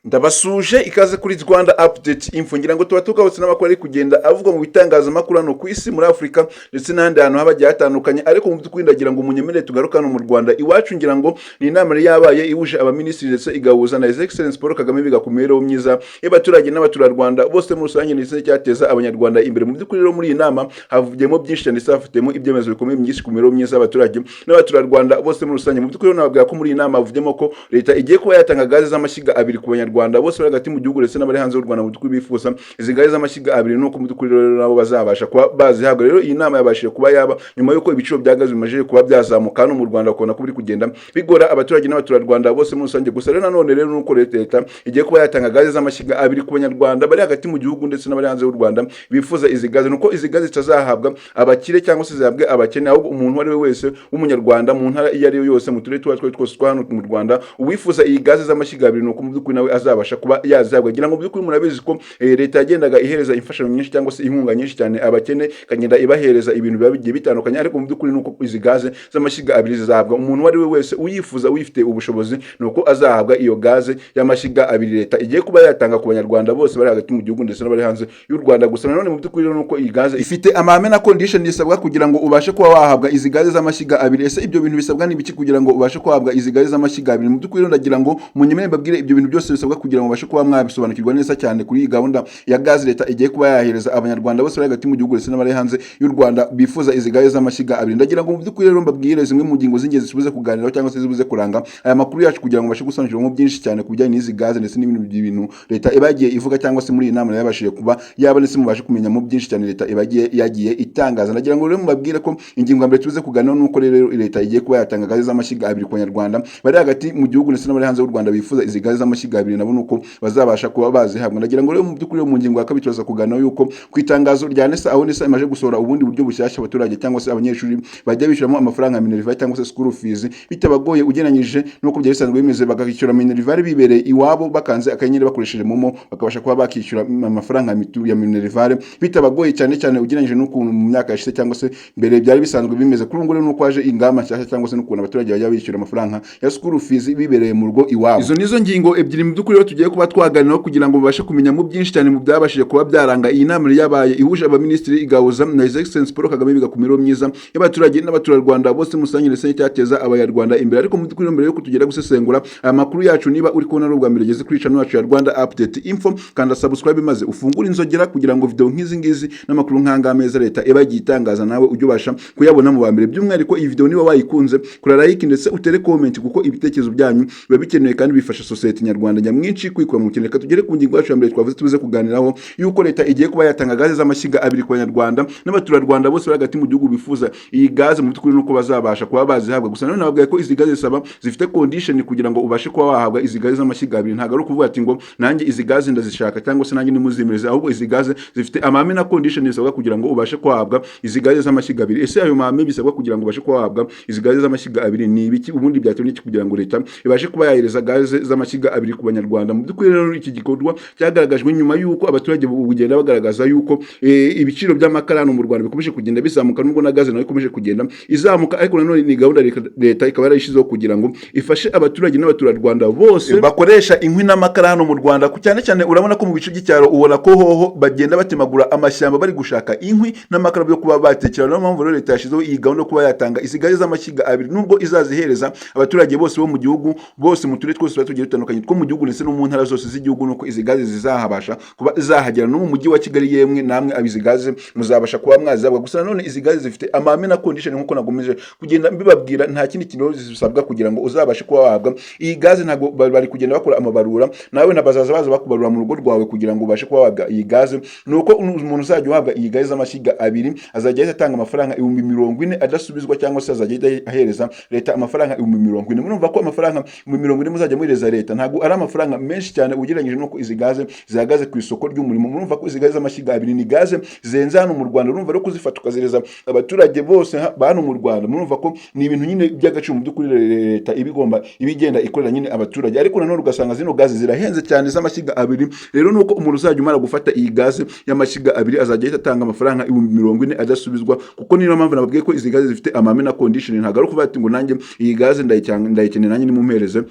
Ndabasuje, ikaze kuri Rwanda Update Info. Ngira ngo tuba tukabutse n'amakuru ari kugenda avugwa mu bitangazamakuru hano ku isi, muri Afurika ndetse n'ahandi hantu haba hagiye hatandukanye. Ariko mu by'ukuri ndagira ngo munyemerere tugaruke hano mu Rwanda iwacu. Ngira ngo ni inama yari yabaye ihuje abaminisitiri ndetse igahuza na His Excellence Paul Kagame, biga ku mibereho myiza y'abaturage n'abaturarwanda bose muri rusange ndetse n'icyateza Abanyarwanda imbere. Mu by'ukuri rero, muri iyi nama havugiyemo byinshi cyane ndetse hafitemo ibyemezo bikomeye byinshi ku mibereho myiza y'abaturage n'abaturarwanda bose muri rusange. Mu by'ukuri rero, nababwira ko muri iyi nama havugiyemo ko leta igiye kuba yatanga gaze z'amashyiga abiri ku Banyarwanda bose bari hagati mu gihugu ndetse n'abari hanze y'u Rwanda. Mu by'ukuri bifuza izi gaze z'amashyiga abiri, nuko mu by'ukuri rero nabo bazabasha kuba bazihabwa. Rero iyi nama yabashije kuba yaba nyuma y'uko ibiciro bya gaze bimaze kuba byazamuka hano mu Rwanda, ukabona ko biri kugenda bigora abaturage n'abaturarwanda bose muri rusange. Gusa rero nanone rero nuko leta igiye kuba yatanga gaze z'amashyiga abiri ku Banyarwanda bari hagati mu gihugu ndetse n'abari hanze y'u Rwanda bifuza izi gaze, nuko izi gaze zitazahabwa abakire cyangwa se zihabwe abakene, ahubwo umuntu uwo ari we wese w'Umunyarwanda mu ntara iyo ari yo yose, mu turere tuba twose twa hano mu Rwanda, uwifuza iyi gaze z'amashyiga abiri, nuko mu by'ukuri nawe azabasha kuba yazihabwa. Ngira ngo mu by'ukuri murabizi ko leta yagendaga ihereza imfashanyo nyinshi cyangwa se inkunga nyinshi cyane abakene, ikagenda ibahereza ibintu biba bigiye bitandukanye. Ariko mu by'ukuri nuko izi gaze z'amashyiga abiri zizahabwa umuntu uwo ari we wese uyifuza, uyifite ubushobozi, nuko azahabwa iyo gaze y'amashyiga abiri leta igiye kuba yatanga ku Banyarwanda bose bari hagati mu gihugu ndetse n'abari hanze y'u Rwanda. Gusa nanone mu by'ukuri rero nuko iyi gaze ifite amahame na condition isabwa kugira ngo ubashe kuba wahabwa izi gaze z'amashyiga abiri. Ese ibyo bintu bisabwa ni ibiki kugira ngo ubashe kuhabwa izi gaze z'amashyiga abiri? Mu by'ukuri rero ndagira ngo munyemere mbabwire ibyo bintu byose bisabwa kugira ngo ubashe kuba mwabisobanukirwa neza cyane kuri iyi gahunda ya gaze leta igiye kuba yahereza Abanyarwanda bose bari hagati mu gihugu ndetse n'abari hanze y'u Rwanda bifuza izi gaze z'amashyiga abiri. Ndagira ngo mu by'ukuri rero mbabwire zimwe mu ngingo z'ingenzi zibuze kuganiraho cyangwa se zibuze kuranga aya makuru yacu, kugira ngo ubashe gusobanukirwamo byinshi cyane ku bijyanye n'izi gaze ndetse n'ibindi bintu leta iba yagiye ivuga cyangwa se muri iyi nama yabashije kuba yaba, ndetse mubashe kumenyamo byinshi cyane leta iba yagiye itangaza. Ndagira ngo rero mubabwire ko ingingo ya mbere tuze kuganiraho nuko rero leta igiye kuba yatanga gaze z'amashyiga abiri ku Banyarwanda bari hagati mu gihugu ndetse n'abari hanze y'u Rwanda bifuza izi gaze z'amashyiga abiri, nabo nuko bazabasha kuba bazihabwa. Ndagira ngo rero mu by'ukuri mu ngingo ya kabiri turaza kuganiraho yuko ku itangazo rya NESA, aho NESA imaze gusohora ubundi buryo bushyashya abaturage cyangwa se abanyeshuri bajya bishyuramo amafaranga ya minerval cyangwa se school fees bitabagoye ugereranyije n'uko byari bisanzwe bimeze, bakishyura minerval bibereye iwabo, bakanze akanyenyeri bakoresheje MoMo, bakabasha kuba bakishyura amafaranga ya minerval bitabagoye cyane cyane ugereranyije n'ukuntu mu myaka yashize cyangwa se mbere byari bisanzwe bimeze. Kuri ubu ngubu nuko haje ingamba nshyashya cyangwa se n'ukuntu abaturage bajya bishyura amafaranga ya school fees bibereye mu rugo iwabo. Izo nizo ngingo ebyiri mu by'ukuri rero tugiye kuba twaganiraho kugira ngo mubashe kumenyamo byinshi cyane mu byabashije kuba byaranga iyi nama yabaye ihuje abaminisitiri, igahuza na His Excellency Paul Kagame, biga ku mibereho myiza y'abaturage n'abaturarwanda bose muri rusange ndetse n'icyateza Abanyarwanda imbere. Ariko mu by'ukuri, mbere yuko tugera gusesengura aya makuru yacu, niba uri kubona ari ubwa mbere ugeze kuri channel yacu ya Rwanda Update Info, kanda subscribe maze ufungure inzogera kugira ngo video nk'izi ngizi n'amakuru nk'anga meza leta iba yagiye itangaza nawe ujye ubasha kuyabona mu ba mbere. By'umwihariko iyi video niba wayikunze, kora like ndetse utere comment, kuko ibitekerezo byanyu biba bikenewe kandi bifasha sosiyete nyarwanda nyamwinshi kwikura mu bukene. Reka tugere ku ngingo yacu ya mbere twavuze tubuze kuganiraho, yuko leta igiye kuba yatanga gaze z'amashyiga abiri ku Banyarwanda n'abaturarwanda bose bari hagati mu gihugu bifuza iyi gaze, mu by'ukuri nuko bazabasha kuba bazihabwa. Gusa nanone nababwiye ko izi gaze zisaba, zifite condition kugira ngo ubashe kuba wahabwa izi gaze z'amashyiga abiri. Ntabwo ari ukuvuga ati ngo nanjye izi gaze ndazishaka cyangwa se nanjye nimuzimereze, ahubwo izi gaze zifite amahame na condition bisabwa kugira ngo ubashe kuhabwa izi gaze z'amashyiga abiri. Ese ayo mahame bisabwa kugira ngo ubashe kuba wahabwa izi gaze z'amashyiga abiri ni ibiki? Ubundi byatewe n'iki kugira ngo leta ibashe kuba yahereza gaze z'amashyiga abiri ku Banyarwanda? Mu by'ukuri rero iki gikorwa cyagaragajwe nyuma y'uko abaturage kugenda bagaragaza yuko ibiciro by'amakara hano mu Rwanda bikomeje kugenda bizamuka, nubwo na gaze nayo ikomeje kugenda izamuka. Ariko nanone ni gahunda leta ikaba yarayishyizeho kugira ngo ifashe abaturage n'abaturarwanda bose bakoresha inkwi n'amakara hano mu Rwanda. Cyane cyane urabona ko mu bice by'icyaro, ubona ko hoho bagenda batemagura amashyamba bari gushaka inkwi n'amakara byo kuba batekera. Niyo mpamvu rero leta yashyizeho iyi gahunda yo kuba yatanga izi gaze z'amashyiga abiri, nubwo izazihereza abaturage bose bo mu gihugu bose, mu turere twose tuba tugiye dutandukanye two mu gihugu ndetse no mu ntara zose z'igihugu, nuko izi gaze zizahabasha kuba zahagera no mu mujyi wa Kigali. Yemwe namwe abizi gaze muzabasha kuba mwazihabwa. Gusa nanone izi gaze zifite amahame na condition nkuko nagomeje kugenda mbibabwira. Nta kindi kintu zisabwa kugira ngo uzabashe kuba wahabwa iyi gaze. Ntabwo bari kugenda bakora amabarura nawe na bazaza baza bakubarura mu rugo rwawe kugira ngo ubashe kuba wahabwa iyi gaze. Nuko umuntu uzajya uhabwa iyi gaze z'amashyiga abiri azajya ahita atanga amafaranga 40,000 adasubizwa, cyangwa se azajya ahita ahereza leta amafaranga 40,000. Murumva ko amafaranga 40,000 muzajya muhereza leta ntabwo ari amafaranga menshi cyane ugereranyije n'uko izi gaze zihagaze ku isoko ry'umurimo. Murumva ko izi gaze z'amashyiga abiri ni gaze zihenze hano mu Rwanda. Urumva rero kuzifata ukazereza abaturage bose ba hano mu Rwanda, murumva ko ni ibintu nyine by'agaciro mu by'ukuri leta iba igomba iba igenda ikorera nyine abaturage. Ariko nanone ugasanga zino gaze zirahenze cyane z'amashyiga abiri. Rero nuko umuntu uzajya umara gufata iyi gaze y'amashyiga abiri azajya ahita atanga amafaranga 40,000 adasubizwa, kuko niyo mpamvu nababwiye ko izi gaze zifite amahame na condition. Ntabwo ari ukuvuga ati ngo nanjye iyi gaze ndayikeneye, nanjye nimumpereze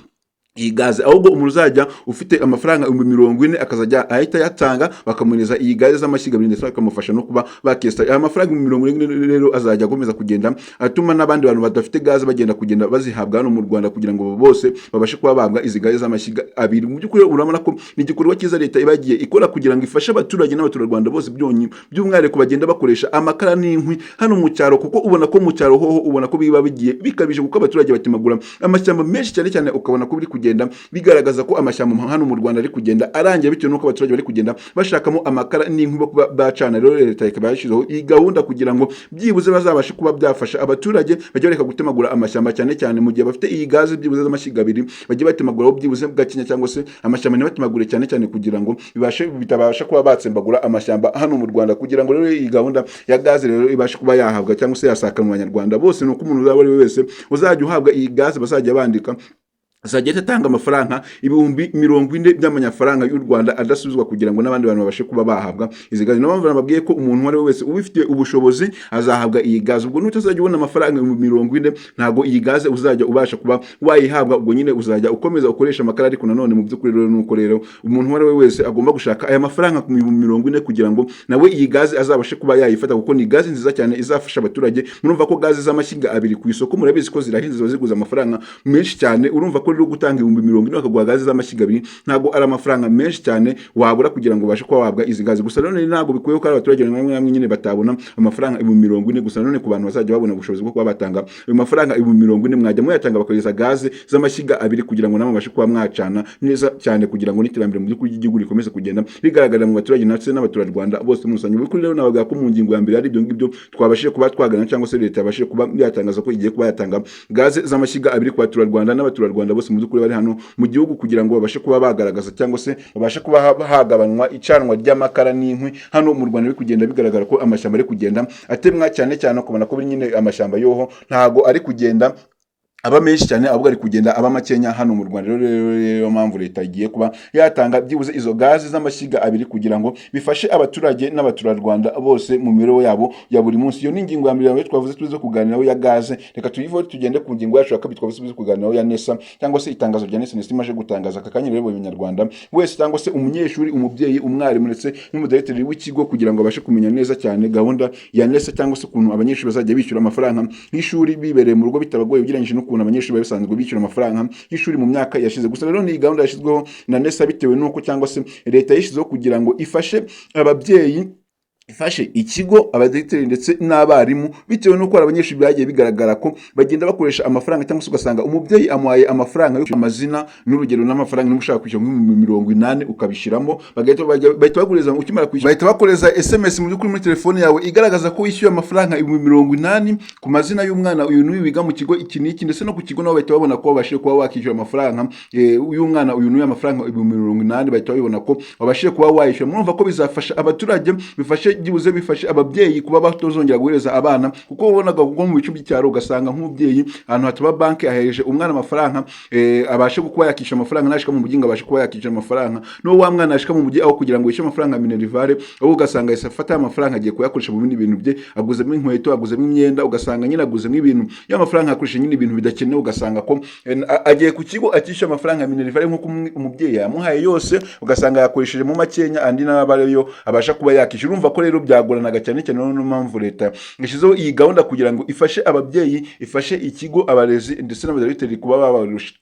iyi gaze, ahubwo umuntu uzajya ufite amafaranga 40,000 akazajya ahita ayatanga, bakamuhereza iyi gaze z'amashyiga abiri, ndetse bakamufasha no kuba bakesita. Aya mafaranga 40,000 rero azajya akomeza kugenda atuma n'abandi bantu badafite gaze bagenda kugenda bazihabwa hano mu Rwanda, kugira ngo bose babashe kuba bahabwa izi gaze z'amashyiga abiri. Mu by'ukuri urabona ko ni igikorwa cyiza leta iba yagiye ikora kugira ngo ifashe abaturage n'abaturarwanda bose, byonyi by'umwihariko bagenda bakoresha amakara n'inkwi hano mu cyaro, kuko ubona ko mu cyaro hoho ubona ko biba bigiye bikabije, kuko abaturage batemagura amashyamba menshi cyane cyane. Ukabona ko biri kugenda bigaragaza ko amashyamba hano mu Rwanda ari kugenda arangira, bitewe n'uko abaturage bari kugenda bashakamo amakara n'inkwi bo kuba bacana. Rero leta ikaba yashyizeho iyi gahunda kugira ngo byibuze bazabashe kuba byafasha abaturage, bajye bareka gutemagura amashyamba cyane cyane mu gihe bafite iyi gaze byibuze z'amashyiga abiri, bajye batemaguraho byibuze gakeya, cyangwa se amashyamba ntibatemagure cyane cyane, kugira ngo bibashe bitabasha kuba batsembagura amashyamba hano mu Rwanda. Kugira ngo rero iyi gahunda ya gaze rero ibashe kuba yahabwa cyangwa se yasaka mu Banyarwanda bose, ni uko umuntu uzaba ari we wese uzajya uhabwa iyi gaze bazajya bandika, azajya ahita atanga amafaranga 40,000 by'amanyafaranga y'u Rwanda adasubizwa, kugira ngo n'abandi bantu babashe kuba bahabwa izi gaze. Niyo mpamvu nababwiye ko umuntu uwo ari we wese ubifitiye ubushobozi azahabwa iyi gaze. Ubwo n'utazajya ubona amafaranga 40,000, ntabwo iyi gaze uzajya ubasha kuba wayihabwa. Ubwo nyine uzajya ukomeza ukoresha amakara. Ariko nanone mu by'ukuri rero nuko rero umuntu uwo ari we wese agomba gushaka aya mafaranga ku 40,000 kugira ngo nawe iyi gaze azabashe kuba yayifata, kuko ni gaze nziza cyane izafasha abaturage. Murumva ko gaze z'amashyiga abiri ku isoko murabizi ko zirahenze, ziba ziguze amafaranga menshi cyane. Urumva ko rero gutanga 40,000 bakaguha gaze z'amashyiga abiri ntabwo ari amafaranga menshi cyane wabura kugira ngo ubashe kuba wahabwa izi gaze. Gusa none ntabwo bikwiye ko ari abaturage bamwe bamwe nyine batabona amafaranga 40,000. Gusa none ku bantu bazajya babona ubushobozi bwo kuba batanga ayo mafaranga 40,000, mwajya muyatanga bakohereza gaze z'amashyiga abiri, kugira ngo namwe babashe kuba mwacana neza cyane, kugira ngo n'iterambere mu by'ukuri ry'igihugu rikomeze kugenda rigaragarira mu baturage ndetse n'abaturarwanda bose muri rusange. Mu by'ukuri rero nabaga ko mu ngingo ya mbere ari ibyo ngibyo twabashije kuba twagana, cyangwa se leta yabashije kuba yatangaza ko igiye kuba yatanga gaze z'amashyiga abiri ku baturarwanda n'abaturarwanda bose mu by'ukuri bari hano mu gihugu, kugira ngo babashe kuba bagaragaza cyangwa se babashe kuba hagabanywa icanwa ry'amakara n'inkwi hano mu Rwanda. Biri kugenda bigaragara ko amashyamba ari kugenda atemwa cyane cyane, ukabona ko nyine amashyamba yoho ntago ari kugenda aba menshi cyane, ahubwo ari kugenda aba makenya hano mu Rwanda. Rero niyo mpamvu leta igiye kuba yatanga byibuze izo gaze z'amashyiga abiri, kugira ngo bifashe abaturage n'abaturarwanda bose mu mibereho yabo ya buri munsi. Iyo ni ingingo ya mbere twavuze tuze kuganiraho ya gaze. Reka tuyiveho tugende ku ngingo yacu ya kabiri twavuze tuze kuganiraho ya NESA, cyangwa se itangazo rya NESA. NESA imaze gutangaza aka kanya rero, buri munyarwanda wese cyangwa se umunyeshuri, umubyeyi, umwarimu ndetse n'umudirecteur w'ikigo, kugira ngo abashe kumenya neza cyane gahunda ya NESA, cyangwa se ukuntu abanyeshuri bazajya bishyura amafaranga y'ishuri bibereye mu rugo bitabagoye, ugereranyije n'ukuntu abanyeshuri bari basanzwe bishyura amafaranga y'ishuri mu myaka yashize. Gusa rero ni gahunda yashyizweho na NESA bitewe n'uko, cyangwa se leta yishyizeho kugira ngo ifashe ababyeyi, ifashe ikigo, abadirecteur ndetse n'abarimu, bitewe n'uko hari abanyeshuri byagiye bigaragara ko bagenda bakoresha amafaranga, cyangwa se ugasanga umubyeyi amuhaye amafaranga yo amazina n'urugero n'amafaranga, niba ushaka kwishyura nk'80,000 ukabishyiramo, bagahita bahita baguriza. Ukimara kwishyura bahita bakoreza SMS mu by'ukuri muri telefone yawe igaragaza ko wishyuye amafaranga 80,000 ku mazina y'umwana uyu n'uyu wiga mu kigo iki n'iki, ndetse no ku kigo nabo bahita babona ko wabashije kuba wakishyura amafaranga y'umwana uyu n'uyu, amafaranga 80,000, bahita babibona ko wabashije kuba wayishyura. Murumva ko bizafasha abaturage, bifashe byibuze bifashe ababyeyi kuba batazongera guhereza abana, kuko wabonaga kuko mu bice by'icyaro ugasanga nk'umubyeyi ahantu hataba banki ahereje umwana amafaranga abashe kuba yakishyura amafaranga, nashika mu mujyi ngo abashe kuba yakishyura amafaranga, n'uwo wa mwana ashika mu mujyi, aho kugira ngo yishyure amafaranga ya minerval, ahubwo ugasanga ahise afata aya mafaranga agiye kuyakoresha mu bindi bintu bye, aguzemo inkweto, aguzemo imyenda, ugasanga nyine aguzemo ibintu, ya mafaranga akoresha nyine ibintu bidakenewe. Ugasanga ko agiye ku kigo akishyura amafaranga ya minerval nk'uko umubyeyi yamuhaye yose, ugasanga yakoresheje mu makenya, andi n'aba ariyo abasha kuba yakishyura. Urumva ko rero byagoranaga cyane cyane. Niyo mpamvu leta yashyizeho iyi gahunda kugira ngo ifashe ababyeyi, ifashe ikigo, abarezi ndetse n'abadirecteur kuba babarusha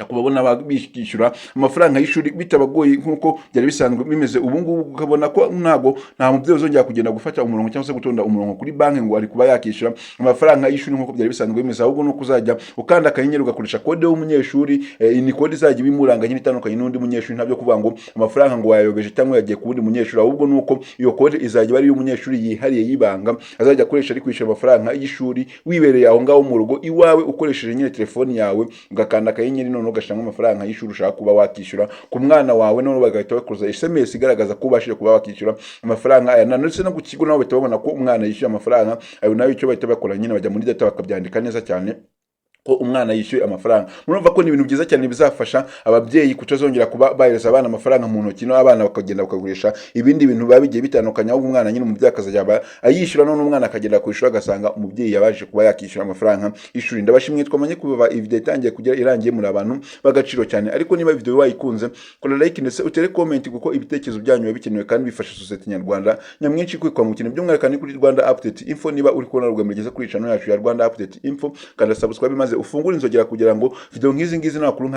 kubabona bishyura amafaranga y'ishuri bitabagoye nk'uko byari bisanzwe bimeze. Ubu ngubu ukabona ko ntabwo nta mubyeyi uzongera kugenda gufata umurongo cyangwa se gutonda umurongo kuri banki ngo ari kuba yakishyura amafaranga y'ishuri nk'uko byari bisanzwe bimeze, ahubwo nuko uzajya ukanda akanyenyeri ugakoresha kode y'umunyeshuri. Ni kode izajya ibimuranga nyine itandukanye n'undi munyeshuri. Ntabyo kuvuga ngo amafaranga ngo wayayobeje cyangwa yagiye ku wundi munyeshuri, ahubwo nuko iyo kode izajya iba ari iy'umunyeshuri yihariye y'ibanga azajya akoresha ari kwishyura amafaranga y'ishuri, wibereye aho ngaho mu rugo iwawe, ukoresheje nyine telefoni yawe, ugakanda akanyenyeri, noneho ugashyiramo amafaranga y'ishuri ushaka kuba wakishyura ku mwana wawe, noneho bagahita bakoza SMS igaragaza ko ubashije kuba wakishyura amafaranga aya na ndetse no ku kigo nabo bahita babona ko umwana yishyuye amafaranga ayo. Nayo icyo bahita bakora nyine, bajya muri data bakabyandika neza cyane. ko umwana yishyuye amafaranga. Murumva ko ni ibintu byiza cyane bizafasha ababyeyi kutazongera kuba bahereza abana amafaranga mu ntoki, no abana bakagenda bakagurisha ibindi bintu biba bigiye bitandukanye, ahubwo umwana nyine umubyeyi akazajya aba ayishyura, none umwana akagenda ku ishuri agasanga umubyeyi yabashije kuba yakishyura amafaranga y'ishuri. Ndabashimiye, twamanye kuva iyi video itangiye kugera irangiye, muri abantu b'agaciro cyane. Ariko niba video wayikunze, kora like ndetse utere comment, kuko ibitekerezo byanyu biba bikenewe kandi bifasha sosiyete nyarwanda nyamwinshi kwikwa mu kintu, by'umwihariko ni kuri Rwanda Update Info. Niba uri kubona rugamba rigeze kuri channel yacu ya Rwanda Update Info, kanda subscribe maze ufungure inzogera kugira ngo video nk'izi ngizi n'amakuru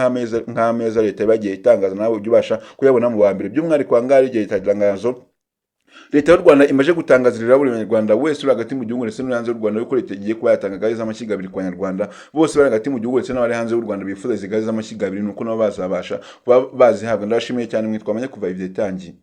nk'ameza leta ibagiye itangaza, nawe ujye ubasha kuyabona mu wa mbere. By'umwihariko aha ngaha igihe itangazo Leta y'u Rwanda imaze gutangazirira buri Munyarwanda wese uri hagati mu gihugu ndetse no hanze y'u Rwanda yuko leta igiye kuba yatanga gaze z'amashyiga abiri ku Banyarwanda bose bari hagati mu gihugu ndetse n'abari hanze y'u Rwanda bifuza izi gaze z'amashyiga abiri, nuko nabo bazabasha kuba bazihabwa. Ndabashimiye cyane mwe twamanye kuva ibyo itangiye.